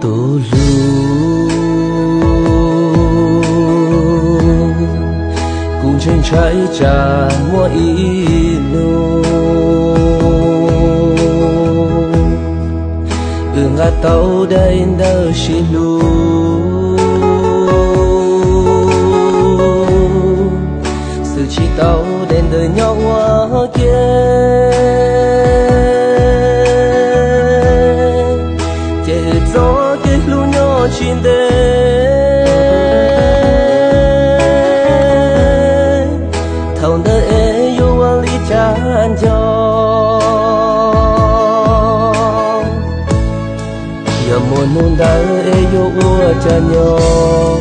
Tus hlub, kuv ntshai ntshai tsam muaj ib hnub wb nqa tau daim ntawv sib hlub, xwb tsis tau daim ntawv nyob ua ke, ces wb txoj kev hlub nyob tsis ntev. Thaum ntawd es yuav ua li cas nco, yog muaj hnub ntawd es yuav ua cas nyob.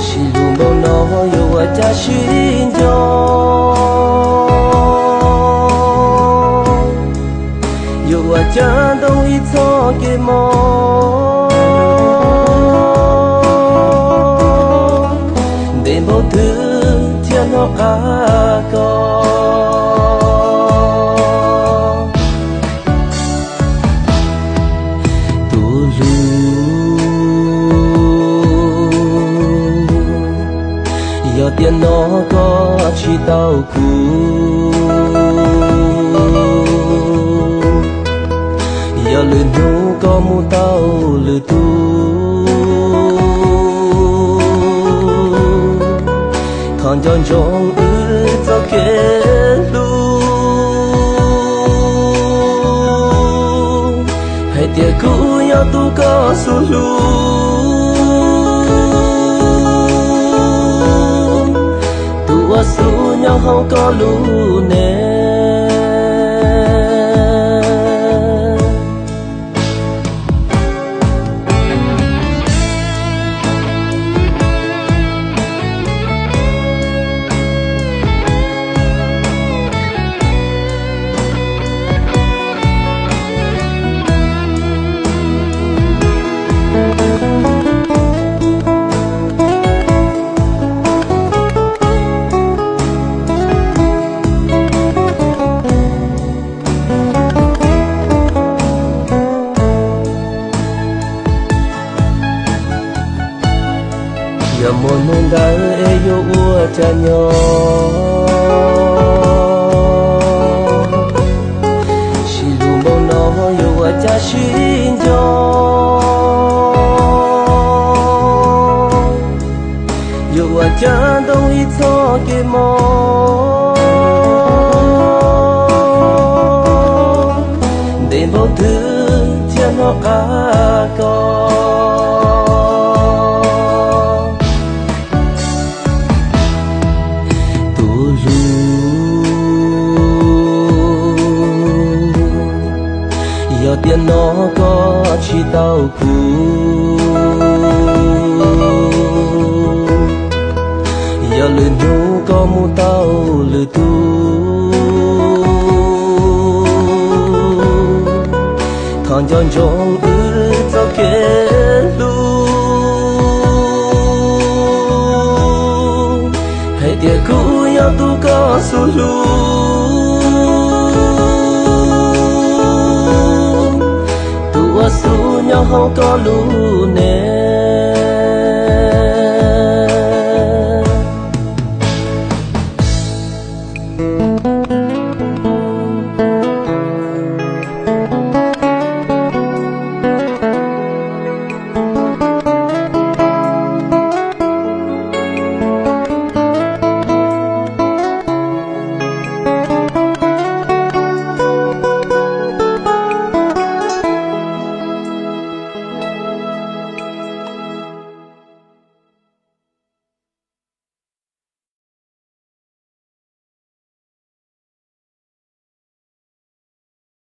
Sib hlub npaum no yuav ua cas sib nco, yuav ua cas ntoo ib txoj kev mob, ntev npaum twg thiaj hnov qab ko. Tus hlub, yog tiam no koj tsis tau kuv, yog lwm hnub koj mus tau lwm tus, thov nco ntsoov wb txoj kev hlub, hais tias kuv yog tus koj xub hlub, tus uas xub nyob hauv koj lub neej. Yog muaj hnub ntawd es yuav ua cas nyob. Sib hlub npaum no yuav ua cas sib nco, yuav ua cas ntoo ib txoj kev mob, ntev npaum twg thiaj hnov qab ko. Tus hlub, yog tiam no koj tsis tau kuv, yog lwm hnub koj mus tau lwm tus, thov nco ntsoov wb txoj kev hlub, hais tias kuv yog tus koj xub hlub, tus uas xub nyob hauv koj lub neej.